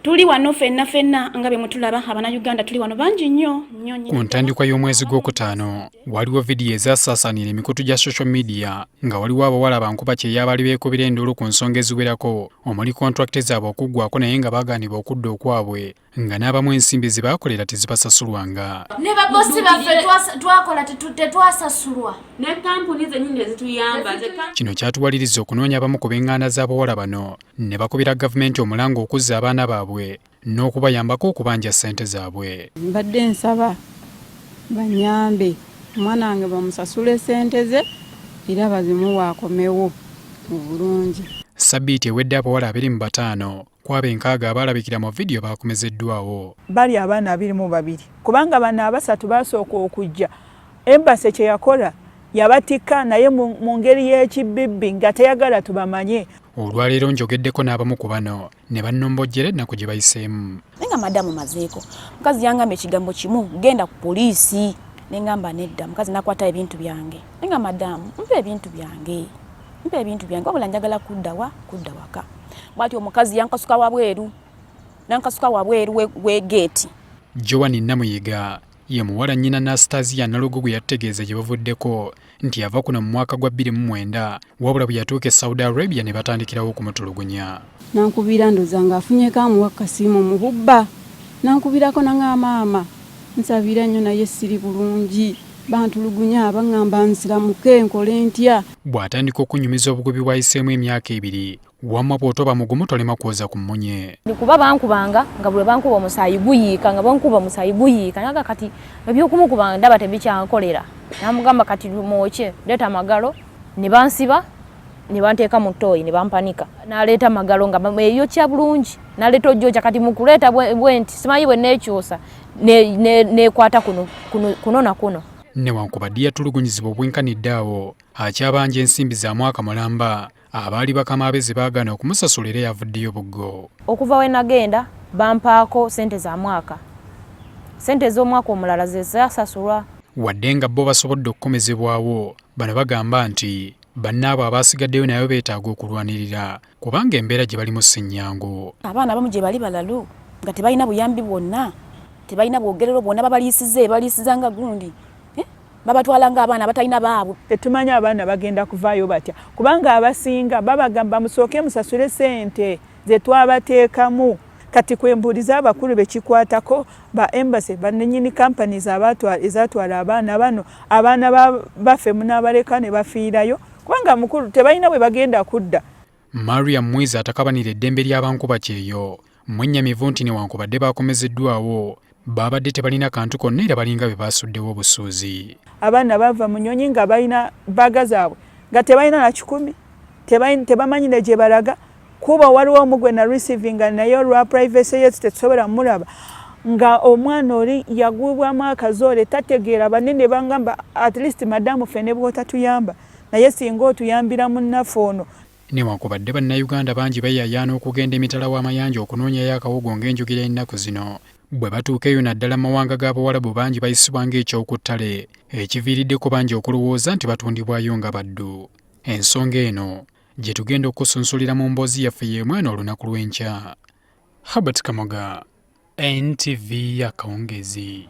Tuli wano fenna fenna nga bwe mutulaba, Abannayuganda tuli wano bangi nnyo nnyo nnyo. Ku ntandikwa y'omwezi gwokutaano waliwo vidiyo ezasaasaanira emikutu gya social media nga waliwo abawala bankuba kyeyo abaali beekubira enduulu ku nsonga eziwerako omuli kontrakiti zaabwe okuggwako naye nga baagaanibwa okudda okwabwe nga n'abamu ensimbi ze baakolera tezibasasulwanga. Ne babosi baffe twakola tetwasasulwa. Ne kampuni zennyini ezituyamba. Kino kyatuwaliriza okunoonya abamu ku b'eŋŋanda z'abawala bano ne bakubira gavumenti omulanga okuzza abaana baabwe n'okubayambako okubanja ssente zaabwe. Mbadde nsaba banyambe omwana wange bamusasule ssente ze era bazimuwe akomewo mu bulungi. Ssabbiiti ewedde abawala 25 ku abo 60 abaalabikira mu vidiyo baakomezeddwawo. Bali abaana 22 kubanga bano abasatu baasooka okujja. Embassy kye yakola yabatikka naye mu ngeri y'ekibibbi nga teyagala tubamanye. Olwaleero njogeddeko n'abamu ku bano ne bannombojjera ennaku gye bayiseemu. Naye nga madamu mazeeko, mukazi yangamba ekigambo kimu, genda ku poliisi. Ne ngamba nedda, mukazi n'akwata ebintu byange. Naye nga madamu, mpa ebintu byange, mpa ebintu byange, wabula njagala kudda wa, kudda waka. Bw'atyo omukazi yankasuka wabweru, nankasuka wabweru w'egeeti. Joan Namuyiga ye muwala nnyina Anastasia Nalugo gwe yatutegeeza gye buvuddeko nti yava kuno mu mwaka gwa 2009 wabula bwe yatuuka e Saudi Arabia ne batandikirawo okumutulugunya. Nankubira ndoza ng'afunyeko amuwa kasiimu mu bubba, nankubirako nangamba maama nsabira nnyo naye siri bulungi, bantulugunya baŋŋamba nsiramuke nkole ntya. Bw'atandika okunyumiza obugubi bw'ayiseemu emyaka 2, wamma bw'otoba mugumu tolema kwoza ku mmunye. Kuba bankubanga nga bwe bankuba omusaayi guyiika, nga bankuba omusaayi guyiika, naga kati eby'okumukubanga ndaba tebikyankolera. Namugamba kati mwokye, leeta amagalo, ne bansiba, ne banteeka mu ttooyi ne bampanika. N'aleeta amagalo nga eyokya bulungi, n'aleeta ojjokya kati mu kuleeta bwe nti simanyi bwe neekyusa, neekwata kuno, kuno, kuno na kuno. Newankubadde yatulugunyizibwa obwenkanidde awo, akyabanja ensimbi za mwaka mulamba abaali bakama be ze baagaana okumusasula era yavuddeyo buggo. Okuva we nagenda bampaako ssente za mwaka, ssente ez'omwaka omulala ze zaasasulwa. Wadde nga bo basobodde okukomezebwawo, bano bagamba nti bannaabwe abaasigaddeyo nayo beetaaga okulwanirira kubanga embeera gye balimu si nnyangu. Abaana abamu gye bali balalu nga tebalina buyambi bwonna, tebalina bwogerero bwonna, babaliisiza ebaliisiza nga gundi. Babatwala ng'abaana abatalina baabwe. Tetumanyi abaana bagenda kuvaayo batya kubanga abasinga babagamba musooke musasule ssente ze twabateekamu. Kati kwembuuliza abakulu be kikwatako ba embassy bannyini companies ezatwala abaana bano, abaana baffe munaabaleka ne bafiirayo kubanga mukulu tebalina bwe bagenda kudda. Mariam Mwiza atakabanira eddembe ly'abankuba kyeyo mwennyamivu nti newankubadde baakomezeddwawo baabadde tebalina kantu konna era balinga be baasuddewo obusuuzi. Abaana bava mu nnyonyi nga balina baaga zaabwe nga tebalina na 100, tebamanyi ne gye balaga. Kuba waliwo omu gwe na receivinga naye olwa privacy yetu tetusobola mulaba nga omwana oli yagwibwamu akazoole tategeera. Banene bangamba at least madamu ffe ne bw'otatuyamba naye singa otuyambira munnaffe ono. Newankubadde bannayuganda bangi bayaayaana okugenda emitala w'amayanja okunoonyayo akawogo ng'enjogera y'ennaku zino, bwe batuuka eyo naddala mu mawanga g'Abawalabu bangi bayisibwa ng'ekyokuttale ekiviiriddeko bangi okulowooza nti batundibwayo nga baddu. Ensonga eno gye tugenda okusunsulira mu mboozi yaffe y'emu eno olunaku lw'enkya. Herbert Kamoga, NTV akawungeezi.